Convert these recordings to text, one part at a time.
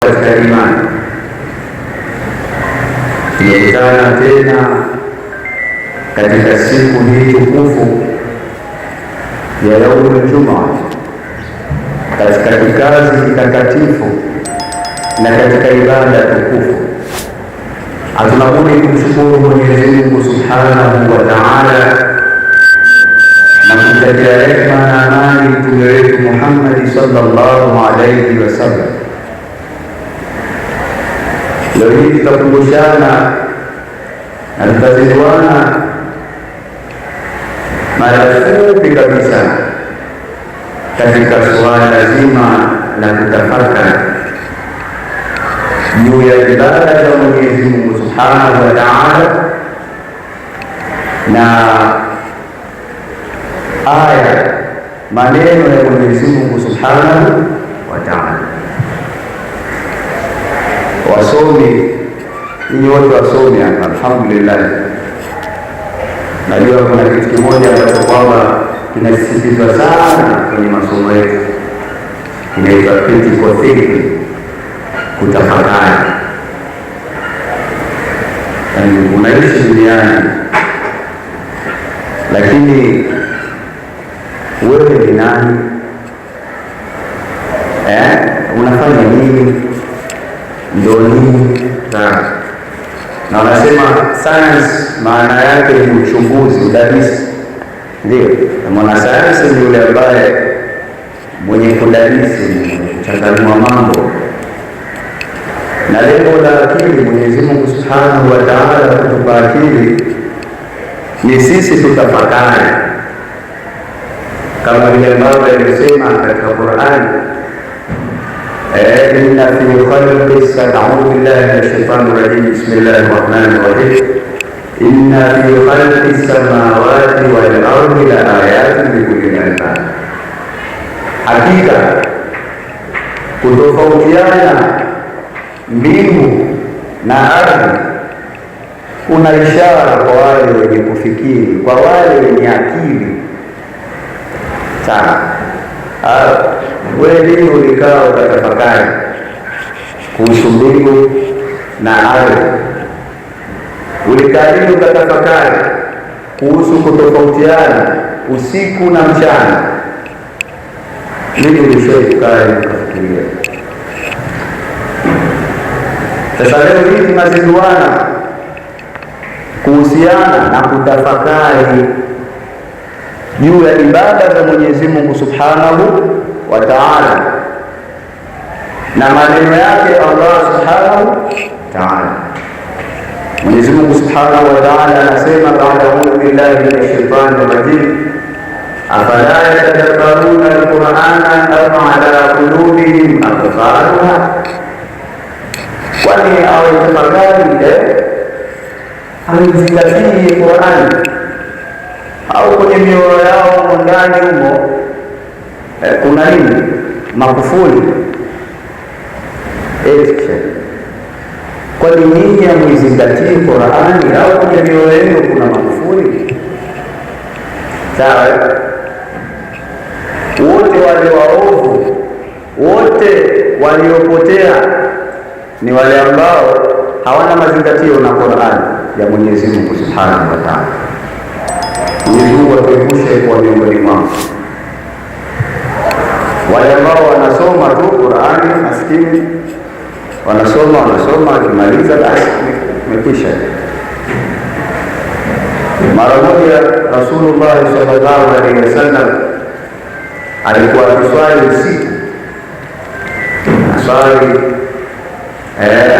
Katika imani tumekutana tena katika siku hii tukufu ya yaumul Jumaa, katika kikazi kitakatifu na katika ibada tukufu. Hatuna budi kumshukuru Mwenyezi Mungu Subhanahu wa Ta'ala na kumtakia rehema na amani mtume wetu Muhammad sallallahu alayhi wasallam. Leo hii tutakumbushana na tutazinduana mara fupi kabisa katika suala zima la kutafakari juu ya ibada za Mwenyezi Mungu Subhanahu wa Ta'ala na aya maneno ya Mwenyezi Mungu Subhanahu wa Ta'ala. Wasomi ninyi wote wasomi hapa, alhamdulillah. Najua kuna kitu kimoja ambacho kwamba kinasisitizwa sana kwenye masomo yetu, kinaitwa critical thinking, kutafakari. Yaani unaishi duniani lakini wewe ni nani? Unafanya nini? Ndio nini? Na wanasema science maana yake ni uchunguzi, udadisi. Ndio, na mwanasayansi ni yule ambaye mwenye kudadisi, mwenye kuchanganua mambo. Na lengo la akili, Mwenyezi Mungu Subhanahu wa Ta'ala kutupa akili ni sisi tutafakari, kama vile ambavyo alisema katika Qur'an, inna fi khalqi a'udhu billahi minash shaitani rajim, bismillahir rahmanir rahim, inna fi khalqi samawati wal ardi la ayatin li ulil albab, hakika kutofautiana mbingu na ardhi kuna ishara kwa wale wenye kufikiri, kwa wale wenye akili. Sawa, wewe lini ulikaa ukatafakari kuhusu mbingu na ardhi? Ulikaa lini ukatafakari kuhusu kutofautiana usiku na mchana? Lini ulishawahi kukaa ukafikiria? Sasa leo hii tunazinduana kuhusiana na kutafakari juu ya ibada za Mwenyezi Mungu Subhanahu wa Ta'ala na maneno yake Allah Subhanahu wa Ta'ala. Mwenyezi Mungu Subhanahu wa Ta'ala anasema baada a'udhu billahi minash shaitani rajim, afala yatadabbaruna alqur'ana am ala qulubihim aqfaluha, kwani hawatafakari haizingatii Qur'ani au kwenye mioyo yao ndani humo kuna nini? Makufuli. Kwani nyinyi hamuizingatii Qur'ani au kwenye mioyo yenu kuna makufuli? Sawa, wote wale waovu, wote waliopotea ni wale ambao hawana mazingatio na Qur'ani ya Mwenyezi Mungu Subhanahu wa Ta'ala. Mwenyezi Mungu atuepushe kwa miongoni mwao wale ambao wanasoma tu Qur'ani, maskini wanasoma, akimaliza basi imekwisha. Mara moja Rasulullah sallallahu alaihi wasallam alikuwa akiswali usiku, aswali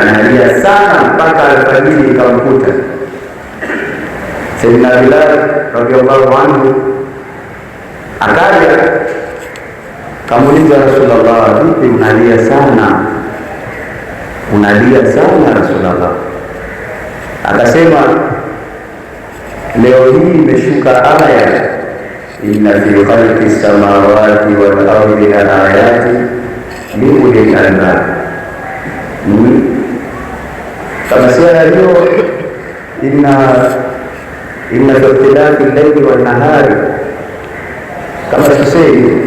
analia sana mpaka alfajiri ikamkuta. Sayyidina Bilal radhiallahu anhu akaja kamuuliza Rasulullah, vipi unalia sana? Unalia sana Rasulullah? Akasema leo hii imeshuka aya, inna fi khalqi samawati wal ardi la ayatin li ulil albab. Kama si aya hiyo, inna fi ikhtilafi al-layli wan nahari, kama sikosei.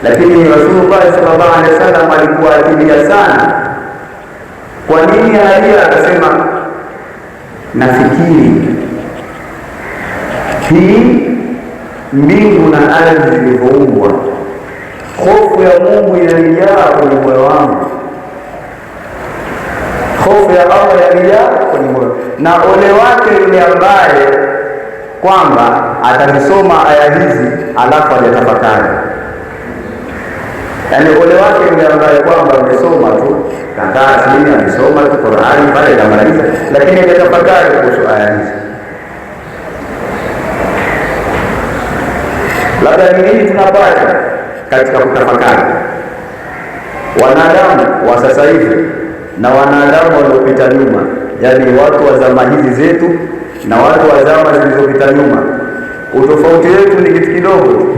Lakini Rasulullah sallallahu alaihi wasallam alikuwa akilia sana Kwa nini analia? Akasema nafikiri hii mbingu na ardhi zilivyoumbwa, hofu ya Mungu inanijaa kwenye moyo wangu, hofu ya Allah inanijaa kwenye moyo. Na ole wake yule ambaye kwamba atazisoma aya hizi alafu hajatafakari. Yaani ole wake yule ambaye kwamba amesoma tu, kakaa chini amesoma tu Qur'ani pale kamaliza, lakini hajatafakari kuhusu aya hizi. Labda ni nini tunapata katika kutafakari? Wanadamu wa sasa hivi na wanadamu waliopita nyuma, yaani watu wa zama hizi zetu na watu wa zama zilizopita nyuma, utofauti wetu ni kitu kidogo tu.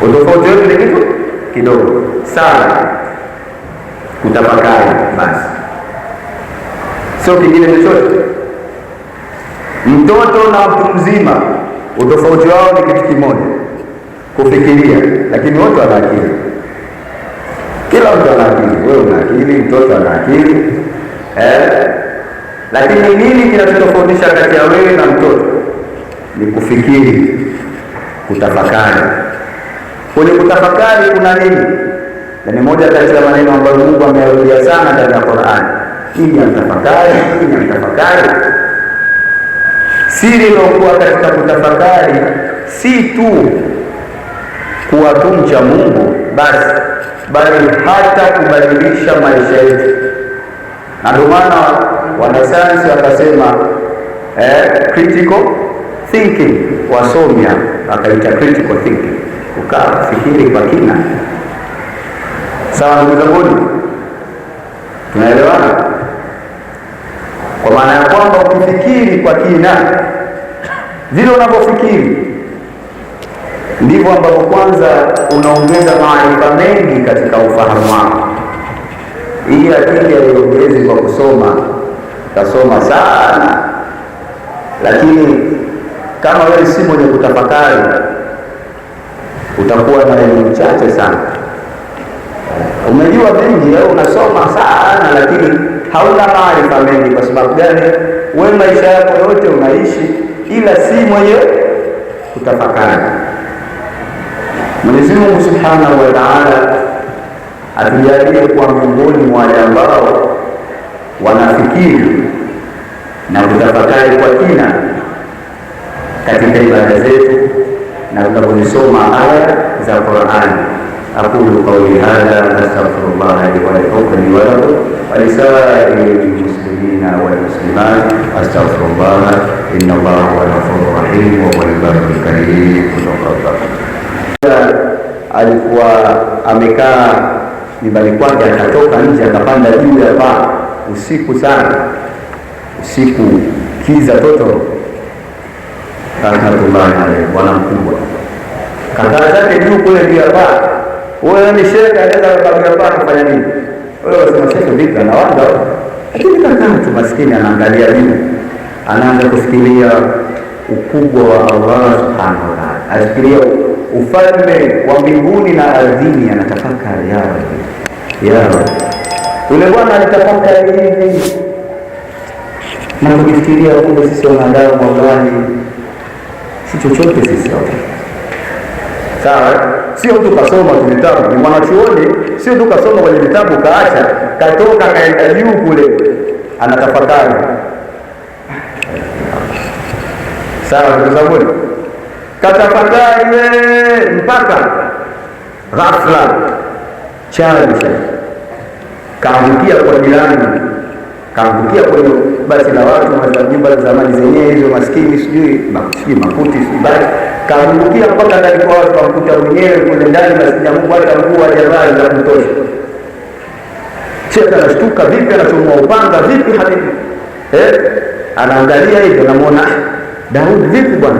Utofauti wetu ni kitu kidogo sana, kutafakari basi, sio kingine chochote. Mtoto na mtu mzima utofauti wao ni kitu kimoja, kufikiria, lakini wote wana akili. Kila mtu ana akili, wewe una akili, mtoto ana akili Lakini nini kinachotofautisha kati ya wewe na mtoto? Ni kufikiri, kutafakari. Kwenye kutafakari kuna nini? Na ni moja kati ya maneno ambayo Mungu ameyarudia sana ndani ya Qur'an, ili amtafakari, ili amtafakari. Siri iliyokuwa katika kutafakari si tu kuwa tumcha Mungu basi, bali hata kubadilisha maisha yetu. Na ndio maana wanasayansi wakasema critical thinking, wasomia wakaita critical thinking, kukaa fikiri kwa kina. Sawa ndugu zangu, tunaelewana? Kwa maana ya kwamba ukifikiri kwa kina, vile unavyofikiri ndivyo ambavyo kwanza unaongeza maarifa mengi katika ufahamu wako. Hii akili haiongezi kwa kusoma, utasoma sana, lakini kama wewe si mwenye kutafakari utakuwa na elimu chache sana. Umejua mengi au unasoma sana, lakini hauna maarifa mengi. Kwa sababu gani? Wewe maisha yako yote unaishi ila si mwenye kutafakari. Mwenyezi Mungu Subhanahu wa Ta'ala atujalie kuwa miongoni mwa wale ambao wanafikiri na kutafakari kwa kina katika ibada zetu na tunapozisoma aya za Qur'an. Aqulu qawli hadha astaghfirullah li wa lakum wa lisairil muslimina wal muslimat astaghfirullah inna Allaha huwal ghafurur rahim wa huwal barrul karim. Alikuwa amekaa nyumbani kwake, akatoka nje akapanda juu ya paa usiku sana, usiku kiza totoro, rahmatullahi alayhi, bwana mkubwa kakaa zake juu kule juu ya paa. Wewe ni shehe, anaweza kukaa juu ya paa kufanya nini? Wewe unasema shehe vipi, anawanda? Lakini kakaa tu maskini, anaangalia juu, anaanza kufikiria ukubwa wa Allah subhanahu wa ta'ala, anafikiria ufalme wa mbinguni na ardhini, anatafakari ya Rabbi, ya Rabbi. Yule bwana alitafakari hivi na kujifikiria, kumbe sisi wanadamu wallahi si chochote sisi wote. Sawa, sio tu kasoma tu vitabu, ni mwanachuoni, sio tu kasoma kwenye vitabu kaacha, katoka kaenda juu kule anatafakari. Sawa ndugu zangu, katafakari mpaka ghafla chanja kaangukia kwa jirani, kaangukia kwenye basi la watu na nyumba za zamani zenyewe hizo, maskini, sijui makuti, sijui basi, kaangukia mpaka ndani kwa watu, kamkuta mwenyewe kule ndani, maskini ya Mungu, hata nguo hajavaa za kutosha. Cheka anashtuka, vipi anachomoa upanga, vipi habibi? Anaangalia hivi, anamuona Daudi, vipi bwana,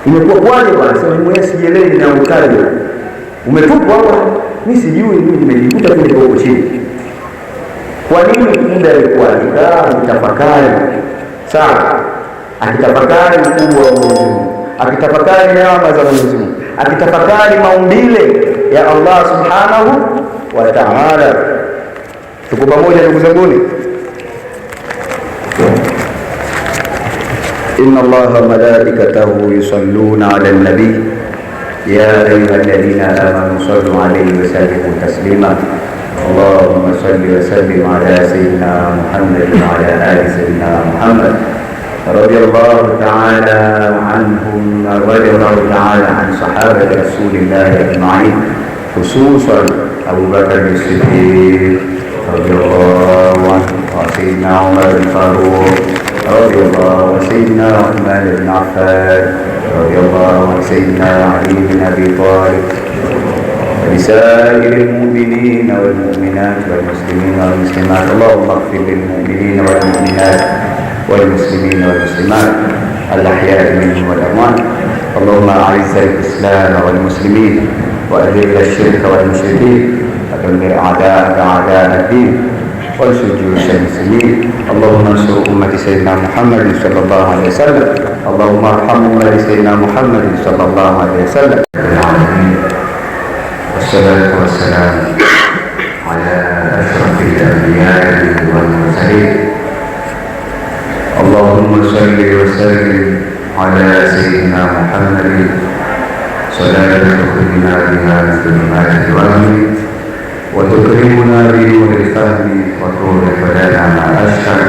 imekuwa kwaje bwana? Sema mimi mwenyewe sijielewi, nimeangukaje? Umetupwa au? Mimi sijui, mimi nimejikuta tu niko huko chini. Kwa nini? Kumbe alikuwa akikaa akitafakari. Sawa, akitafakari ukubwa wa Mwenyezi Mungu, akitafakari neema za Mwenyezi Mungu, akitafakari maumbile ya Allah Subhanahu wa Ta'ala. Tuko pamoja ndugu zanguni? Inna Allaha wa malaikatahu yusalluna ala nabi ya ayuha alladhina amanu sallu alayhi wa sallimu taslima Allahumma salli wa sallim ala sayyidina Muhammad wa ala ali sayyidina Muhammad radiyallahu ta'ala anhum wa radiyallahu ta'ala an sahabati rasulillahi ajma'in khususan Abu Bakar as-Siddiq radiyallahu anhu wa sayyidina Umar al-Faruq radiyallahu wa sayyidina Uthman ibn Affan radiyallahu wa sayyidina Ali ibn Abi Talib ولسائر المؤمنين والمؤمنات والمسلمين والمسلمات. اللهم اغفر للمؤمنين والمؤمنات والمسلمين والمسلمات الأحياء منهم والأموات. اللهم أعز الإسلام والمسلمين وأذل الشرك والمشركين ودمر أعداءك أعداء الدين وانصر جيوش المسلمين. اللهم انصر أمة سيدنا محمد صلى الله عليه وسلم. اللهم ارحم أمة سيدنا محمد صلى الله عليه وسلم. والصلاة والسلام على أشرف الأنبياء والمرسلين. اللهم صل وسلم على سيدنا محمد صلاة تخرجنا بها من ظلمات الوهم وتكرمنا بنور الفهم وتوضح لنا ما أشكل